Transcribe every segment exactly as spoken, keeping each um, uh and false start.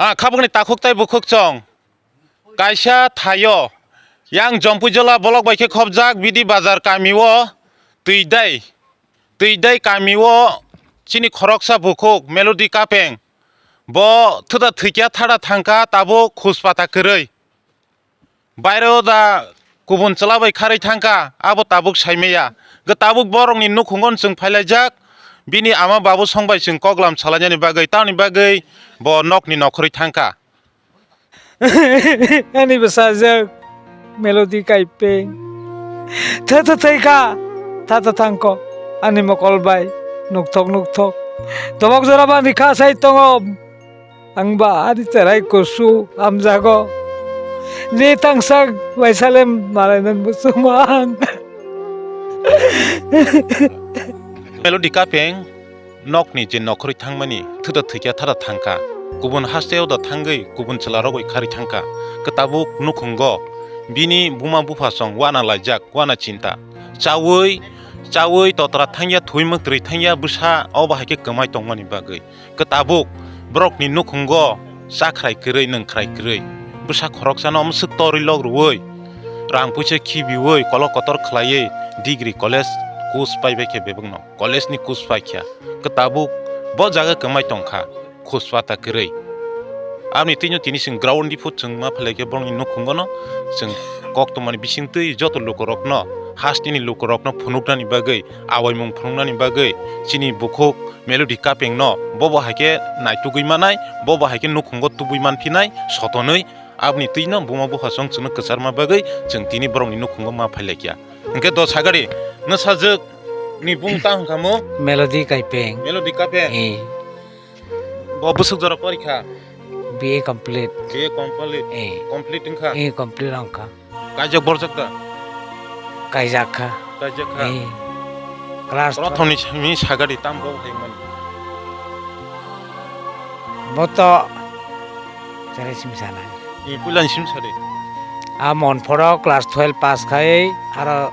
A khabokni takhuk tei bukhuk chong. Kaisa thaio yang Jompuijola bolok bai khe khobjak Bidi Bazar kamio Twidai, Twidai kamio chini khoroksa bukhuk Melody Kapeng. Bo thuda thwikya thada thangkha, tabuk khuspata kwrwi. Bairo da kubun chwla bai kharwi thangkha, abo tabuk saimaya. Gw tabuk borokni nukhungo chwng phailaijak, bini ama babu song bai chwng koklam salainani bagwi, tamoni bagwi bo nokni nokhorwi thangkha. Ani bwsajwk Melody Kaipeng. Tha tha thai kha, tha tha thang kho, ani mokol bai nukthok nukthok. Tobok jora bani kha sai tongo. Ang ba ani cherai kusu hamjago. Je tangsa waisa le malai nang muchungma ang. Melody Kapeng nokni je nokhorwi thangmani, thuda thwikya thada thangkha. Kubun hasteo da thangwi, kubun chwlarok bai kharwi thangkha. Kwtabuk nukhungo bini buma bupha song wana laijak, wana chinta. Chaui, chaui totra thangya, thwi mwktwrwi thangya bwsa, obo hai khe kwmai tongmani bagwi. Kwtabuk borokni nukhungo chakhrai kwrwi, nwngkhrai kwrwi, bwsa khoroksano mwswk torwi lok rwui, rang puisa khibiui, kolok kotor khlaiwi degree college kus pai bai khe bebakno, college ni kus pai kha. Kwtabuk bo jaga kwmai tongkha, khuspata kwrwi. Aboni twino tini chwng ground ni phut chwng ma phailai khe borokni nukhungono chwng kok tongmani bisingtwi joto lukurokno, hasteni lukurokno phunuknani bagwi, awaimung phunuknani bagwi chini bukhuk Melody Kapeng no bobo hai khe naitugwi manai, bobo hai khe nukhungo tubui manphinai sotonwi, aboni twino buma bupha song chwngno kwcharma bagwi chwng tini borokni nukhungo ma phailaikya. Hwnkhe do sagari, nwsajwk ni bung ta hwnkha mo? Melody Kaipeng. Melody Kapeng. Eh. Bo bwswk jora porikha? B A complete. B A complete. Eh. Complete wngkha? Eh, complete wngkha. Kaijak borjak da? Kaijak kha. Kaijak kha? Eh. Class Prothomni simi sagadi tam bo hai mani? Bo to cherai simi sanai. Ni puilani simi sadi? A Monphoro class twelve pass khai aro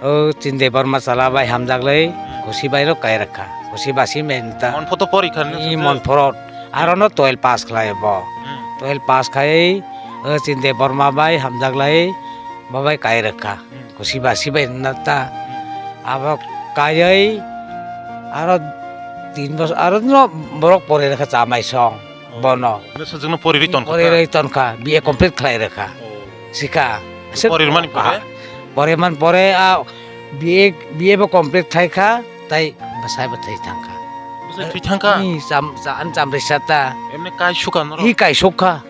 o Chinde Borma chala bai hamjak lai, hmm, Khusi bai rok kai rwkha. Khusi basi men ta. Monpho to porikha nw Ni sujud? Monphoro aro no twelve pass khlai bo. Hmm. Twelve pass khai o Chinde Borma bai hamjak lai, bo bai kai rwkha. Hmm. Khusi basi bai na ta. Hmm. Abo kaiwi aro tin bosor aro no borok pore rwkha chamai song. Oh. Bono. Nw sujud no pori rwi tonkha? Pori rwi tonkha, B A complete khlai rwkha. Oh. Sikha. Pori rwmani pore? Ah, pori man pore, ah, B A, B A bo complete khai kha, tai bwsai bo thwi thang kha. Bwsai thwi thang kha? Ni cham, cha-, an cham risa ta. Emne kai sukha norok? I kai sukha.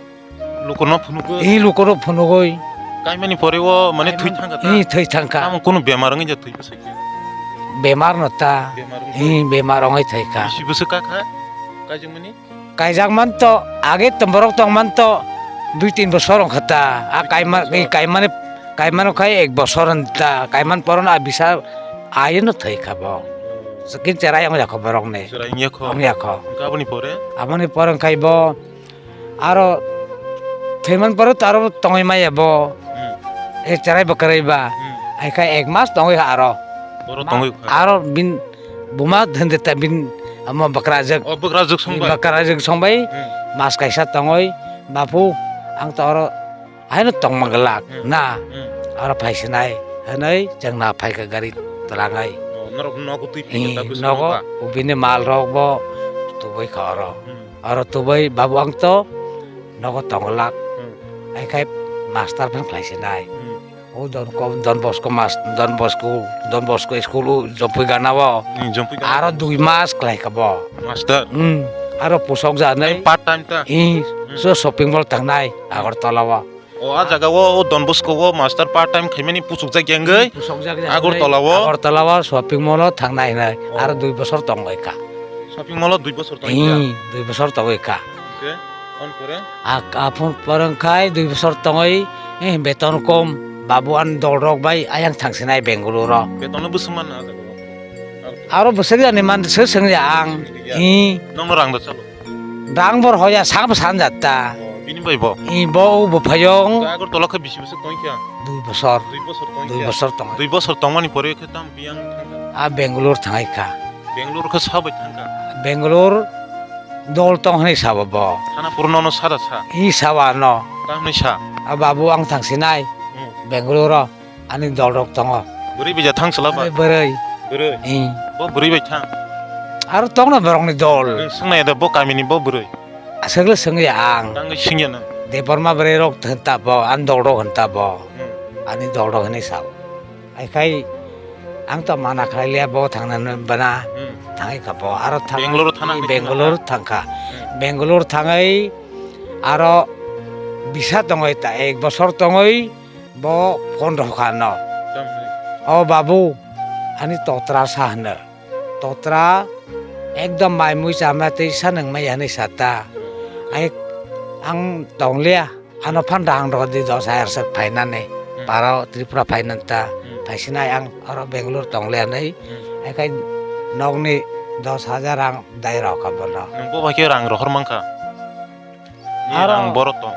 Lukurno phunugwi? I lukurno phunugwi. Kaimani pore o mane thwi thang kha ta? I thwi thang kha. Tamo kunu bemar wngwi ja thwi bwsai khe? Bemar no ta. Bemar wngwi? I bemar wngwi thwi kha. Bisi bwswk ka kha? Kaijak mani? Kaijak man to, age to borok tong man to, dui tin bosor wng kha ta. A kaima-, kaimani, kaimano khai ek bosor wng ta, kaiman poro no a bisa ayo no thwi kha bo. Kin cherai wng ya kho borok ni. Cherai wng ya kho. Wng ya kho. Wng kha aboni pore? Aboni pore wng khai bo aro thwiman pore to aro tongwi maya bo. Hmm. E cherai bo kwrwi ba. Hmm. Ai khai ek mas tongwi kha aro. Boro tongwi kha. Aro bin Buma dhende ta bin amo bakrajak. O, bakrajak songbai? Bakrajak songbai. Hmm. Mas kaisa tongoi, "Bapu, ang to oro haino tongma glak, hmm, na." Hmm. Oro phaisinai, hwnwi chwngna phaikha gari twlangai. O, norok nogo twi phai khe. Hmm, ta bwswk nogo, nogo ba? Ubini mal rok bo tubui kha oro. Hmm. Oro tubui, "Babu, ang to nogo tongglak." Hmm. Hai khai master phan khlaisinai. Hmm. O Don Ko-, Don Bosco mas-, Don Bosco, Don Bosco school o Jompui Gana o. Hmm, Jompui Gana. Aro dui mas khlai kha bo. Master? Hmm. Aro pusok janai. Part time ta? Hmm. Hmm. So shopping mall thangnai Agartala o. O, a jaga o, o Don Bosco o master part time khaimani pusok jak yang gwi. Pusok jak yang gwi. Agartala o? Agartala o shopping mall o thangnai hinai. Oh. Aro dui bosor tongoi kha. Shopping mall o dui bosor tongoi kha? Hmm, dui bosor tongoi kha. Hwnkhe, on pore? A, aphuru pore wngkhai dui bosor tongoi, eh, beton kom, babu ani dol rok bai ayang thangsinai Bengaluru o. Beton no bwswk man a jaga o? Aro bwswk yani man sir sengya ang. Sengya. Hi. Nokno rang da chalo? Rang bor hoya sabo sanjat ta. Oh, bini bai bo? Hi bo, bo phayong. Agartala khe bisi bosor tongkha? Dui bosor. Dui bosor tongkha? Dui bosor tong. Dui bosor tongmani pore khe tam biyang thangkha? A Bengaluru thangai kha. Bengaluru khe sabai thangkha? Bengaluru Dol tong hwnwi sabo bo. Thana purno no sada sa. I sabo ano. Tamni sa. A babu ang thang sinai. Hmm. Bangalore ani dol rok tongo. Bwrwi bija thang sala ba. Bwrwi. Bwrwi. I. Bo bwrwi bai thang. Aro tongno borokni dol. Nwng swngnai da bo kamini bo bwrwi. Aswkle swngya ang. Tangwi swngya nang. Debbarma bwrwi rok hwnta bo, ani dol rok hwnta bo. Hmm. Ani dol rok hwnwi sao. Haikhai ang to mana khlai liya bo thangna bana. Hmm. Thangwi kha bo. Aro thang Bangalore thana hai Bangalore thangkha. Hmm. Bangalore thangwi aro visa tongwi ta ek bosor tongwi bo phone rwkha no. Tamni. O babu, ani totra sa hwno. Totra ekdom mai mui chama tei sa nang mai hwnwi sa ta. Ai ang tong liya, ano phan rang rw di dos hajar se phainani. Hmm. Paro Tripura phainan ta. Hmm. Phaisinai ang oro Bangalore tong liya nai. Hmm. Ai kai nokni dos hajar ang dai rw kha bono. Nwng bo bai khe rang rohor mankha. Ni aro rang borok tong.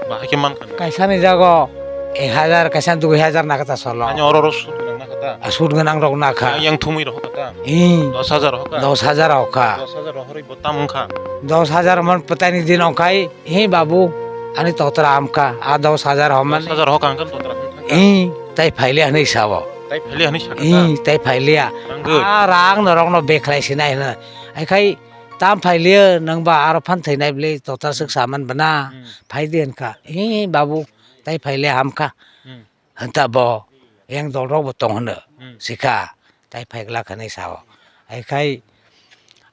Bahai khe mankha. Kaisa ni jago ek hajar, kaisa dui hajar naka ta solo. Ani oro oro sut gwnang naka ta. A sut gwnang rok naka. Yang, yang thumui rok ta. Ih. Dos hajar hoka. Dos hajar hoka. Dos hajar rohorwi bo tam wngkha. Dos hajar man pwtaini din wngkhai, hi babu, ani totra amkha, a dos hajar homan. Dos hajar hoka hwnkhai totra hwn thangkha. Ih, tai phailiya hwnwi sao. Tai phailiya hwnwi sakha ta. Ih, tai phailiya. Rang gwi. A rang norok no bekhlai sinai hwnwi. Aikhai tam phailiya nwngba aro phan thwinai bwlwi totra swk saman bana. Hmm. Phaidi hwnkha. Hi babu, tai phailiya hamkha. Hmm. Hwnta bo yang dolrok bo tong hwno, hmm, sikha, tai phaiglak hwnwi sao. Haikhai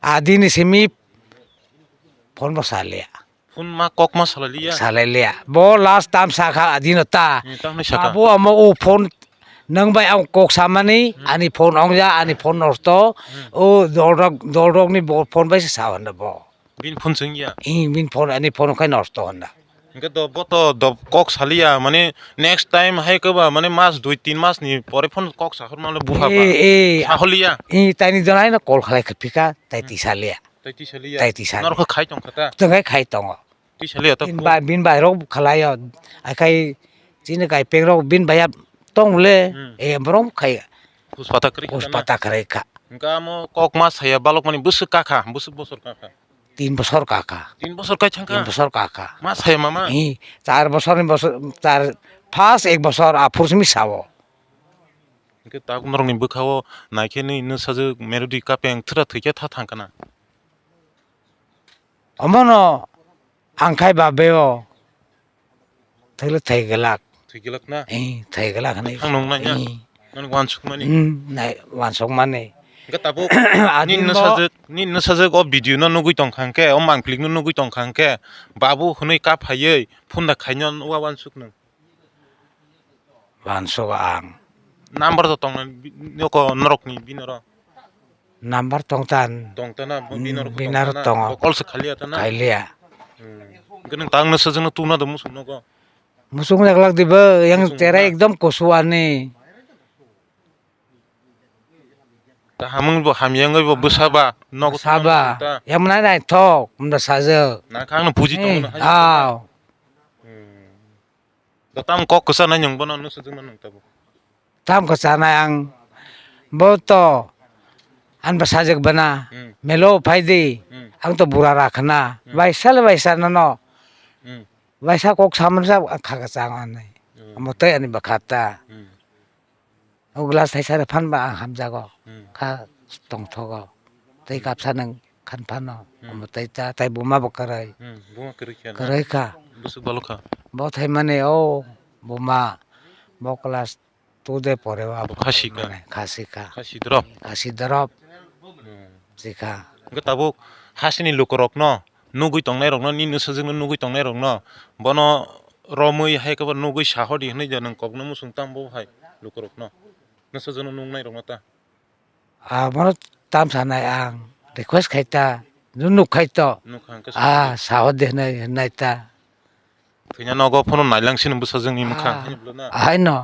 adini simi phone bo saliya. Phone ma kok ma salai liya. Salai liya. Bo last time sakha adino ta. Hmm, tamni sakha. Abo amo o phone nwng bai ang kok samani, hmm, ani phone ongya, ani phone nosto. Hmm. O dolrok, dolrokni bo phone bai se sa hwnda bo. Bini phone chwngya? Ih, bini phone, ani phone khai nosto hwnna. Hwnkhe do, bo to do kok saliya, mane next time hai kwba, mane mas dui tin mas ni pore phone kok sahor manle buha ba. Eh, eh. Saholiya. Ih, taini jona ino call khalai kha phika, tai, hmm, tisaliya. Tai tisaliya. Tai tisaliya. Norokho khai tong kha ta? Tong khai, khai tongo. Tisaliya ta bini phone. Bai, bini bai rok khalaio. Akhai chini kai peng rok bini bai tong le, hmm, eh, borok khai. Huspata kwrwi kha na? Huspata kwrwi kha. Hwnkhe amo kok ma saya balok mani bwswk kakha, bwswk bosor kakha. Tin bosor kaka. Tin bosor kai thangkha? Tin bosor kaka. Ma saya mama? Hi, char bosor ni bosor, char, first ek bosor aphur simi sao. Hwnkhe tabuk norokni bwkhao naikhe nini sajwk Melody Kapeng thwra thwikhe tha thangkha na? Omono ang khai ba beo. Thwile thai glak. Thai glak na? Eh, thai glak hinwi. Thang nung nai ya? Eh. Nang wansuk mani? Hmm, nai, wansuk mani. Hwnkhe tabuk adin nini no sajwk, nini no sajwk o video no nugwi tong kha hwnkhe, o mangpili no nugwi tong kha hwnkhe, babu hwnwi kap phaiwi phone da khaino wa wansuk nung. Wansuk ang. Number to tong noko norokni binoro. Number tong tan. Tong ta na, hmm, binaro binaro tong ta na. Tongo. Bo call se khaliya ta na. Khaliya. Hmm. Hwnkhe nwng tang no sajwk no tuna do musuk nogo. Musuk naglak dibo, yang musuk tere na. Ekdom kusu ani. Kaham wngwi bo hamya wngwi bo bwsa ba nogo. Bwsa ba. Tuna musuk ta. Yang mwnai naithok, mwnda sajwk. Na kha ang no puji tong no. Eh, hai. Aw. Hmm. Do tam kok kwchanai nwng bono, nwng sajwk no nwng tabuk. Tam kwchanai ang bo to ani bwsajwk bana, hmm, melo phaidi, hmm, ang to bura ra khna, hmm, baisa le baisa nono, hmm, baisa kok samani sa kha kwchang ani, hmm, omo tei ani bwkha ta. Hmm. O glass thaisa rw phan ba ang hamjago, hmm, kha tongthogo. Tei kapsa nwng khan phano, hmm, omo tei ta, tei buma bo kwrwi. Hmm, buma kwrwi kha na? Kwrwi kha. Bwswk balo kha? Bo thaimani o buma, bo class two de pore o abo khasi kha? Mane, khasi kha. Khasi drop? Khasi drop. Hmm. Sikha. Hwnkhe tabuk hasini lukurokno nugwi tongnairokno, nini sajwkno nugwi tongnairokno, bono romwi hai khe bo nugwi sahodi hwnwi de nwng kokno muchung tamo bo hai lukurokno? Nwng sajwkno nuknairokno ta? Abono tam sanai ang, request khai ta, nuk khai to. Nuk kha hwnkhe ah, sahodi. Sahodi hwnwi, hwnwi ta. Thwina nogo phano nailang sini bwsajwkni mwkhang, ah, haino bwlwna? Haino.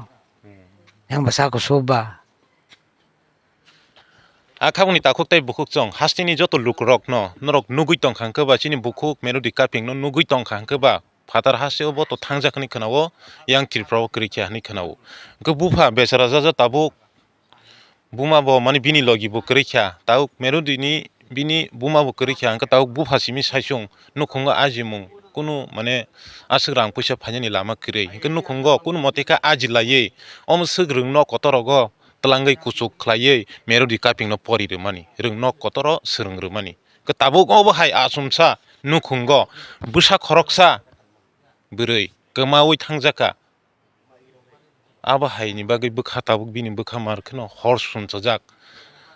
Hmm. Yang bwsa kusu ba. A khabangni takhuk tei bukhuk chwng hasteni joto lukurokno norok nugwi tongkha hwnkhe ba, chini bukhuk Melody Kapingno nugwi tongkha hwnkhe ba, phatar hasteo bo to thangjak hwnwi khwnao, yang Tripura o kwrwi kha hwnwi khwnao. Hwnkhe bupha bechara jaja tabuk. Buma bo mani bini logi bo kwrwi kha. Tabuk Melody ni bini buma bo kwrwi kha, hwnkhe tabuk bupha simi saichung nukhungo ajimung kunu mane aswk rang puisa phainani lama kwrwi, hwnkhe nukhungo kunu mote khe aji laiwi omo swk rwng nok kotor rogo twlangwi kuchuk khlaiwi Merodi kapingno pori rwmani, rwng nok kotoro swrwng rwmani. Hwnkhe tabuk obo hai achomsa nukhungo bwsa khoroksa bwrwi kwmaui thangjakha. Abo haini bagwi bwkha tabuk bini bwkha mar kheno hor sumsajak.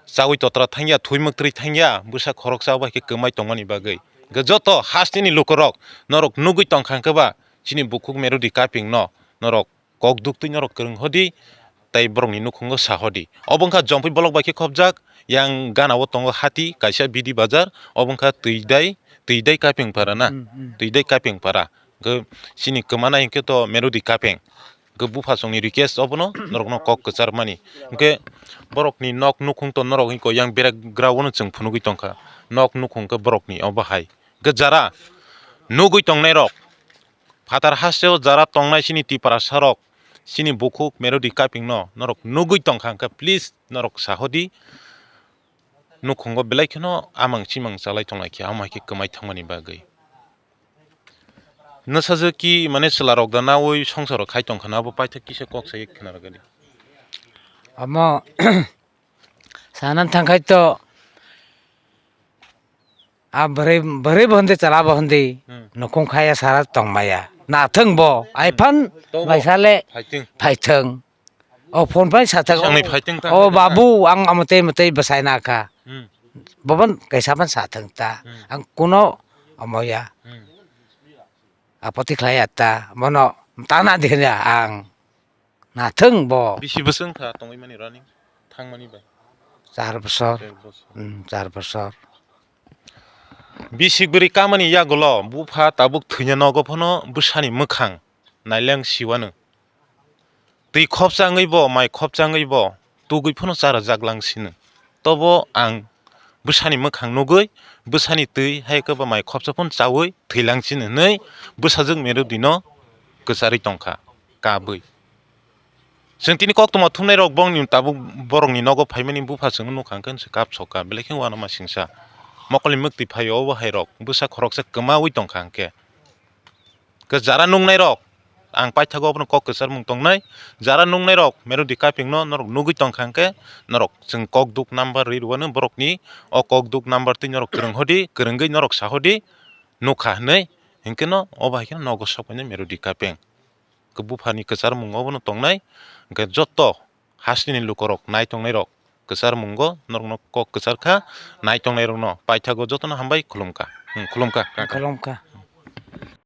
Chaui totra thangya, thwi mwktwi thangya, bwsa khoroksa abo hai khe kwmai tongmani bagwi. Hwnkhe joto hasteni lukurok norok nugwi tongkha hwnkhe ba chini bukhuk Merodi kapingno norok kok duktwi norok kwrwng hodi tei borokni nukhungo sa hodi. Obo wngkha Jompui bolok bai khe khopjak, yang gana o tongo hati kaisa B D bazar, obo wngkha Twidai, Twidai kaping para na, Hmm, hmm. Twidai kaping para. Hwnkhe chini kwmanai hwnkhe to Merodi kaping. Hwnkhe buphasongni request obono norokno kok kwcharmani. Hwnkhe borokni nok nukhung to norok hwnkhe yang berak gra o no chwng phunugwi tongkha. Nok nukhung khe borokni obo hai. Hwnkhe jara nugwi tongnairok, phatar hasteo jara tongnai chini Tiprasarok, chini bukhuk Merodi kapingno norok nugwi tongkha hwnkhe please norok sa hodi. Nukhungo belai kheno amang chimang chalai tonglai khe, amo hai khe kwmai thangmani bagwi. Nwsajwk ki mane chwla rok da nawi songsaro khai tongkha na, abo paithak kisa kok sai khna rwgani. Omo sana thangkhai to a bwrwi, bwrwi bo hindi chwla bo hindi Hmm. nukhung khaya sara tongmaya. Nathwng bo, aiphan Tobo. baisale Phaithwng. phaithwng. O phone pai sathwng. Chwngni phaithwng ta O hai babu, ang amo tei motei bwsai na kha. Hmm. Boban kaisa ban sathwng ta. Hmm. Ang kuno omoya. Hmm. Apoti khlai ya ta. Bono tana dihnya ang. Nathwng bo. Bisi bwswk wngkha tongwi mani running thangmani bai? Char bosor. Char bosor. Hmm, char bosor. Bisi bwrwi kamani yagulo bupha tabuk thwina nogo phano bwsani mwkhang naileng siwano. Twi khopsa wngwi bo, mai khopsa wngwi bo, tugwi phano cha rwjak lang sino. Tobo ang bwsani mwkhang nugwi, bwsani twi hai khe bo mai khopsa phano chaui thwi lang sino hinwi bwsajwk Merodi no kwcharwi tongkha, kabwi. Chwng tini koktwma thumnai rok bongni tabuk borokni nogo phaimani bupha chwngno nukha hwnkhe se kap sokha, belai khe uanama singsa. Mokolni mwktwi phaio obo hai rok, bwsa khoroksa kwmaui tongkha hwnkhe. Khe jara nuknai rok, ang paithago abono kok kwcharmung tongnai. Jara nuknai rok, Merodi kapingno norok nugwi tongkha hwnkhe, norok chwng kok duk number ri rwano borokni, o kok duk number twi norok kwrwng hodi, kwrwngwi norok sa hodi, nukha hinwi, hinkhe no obo hai kheno nogo sok painai Merodi kaping. Khe buphani kwcharmung obono tongnai, hinkhe joto hasteni lukorok nai tongnairok kwcharmungo norokno kok kwcharkha, nai tongnairokno paithago jotono hambai khulumkha. Hmm, khulumkha, kaka. Khulumkha.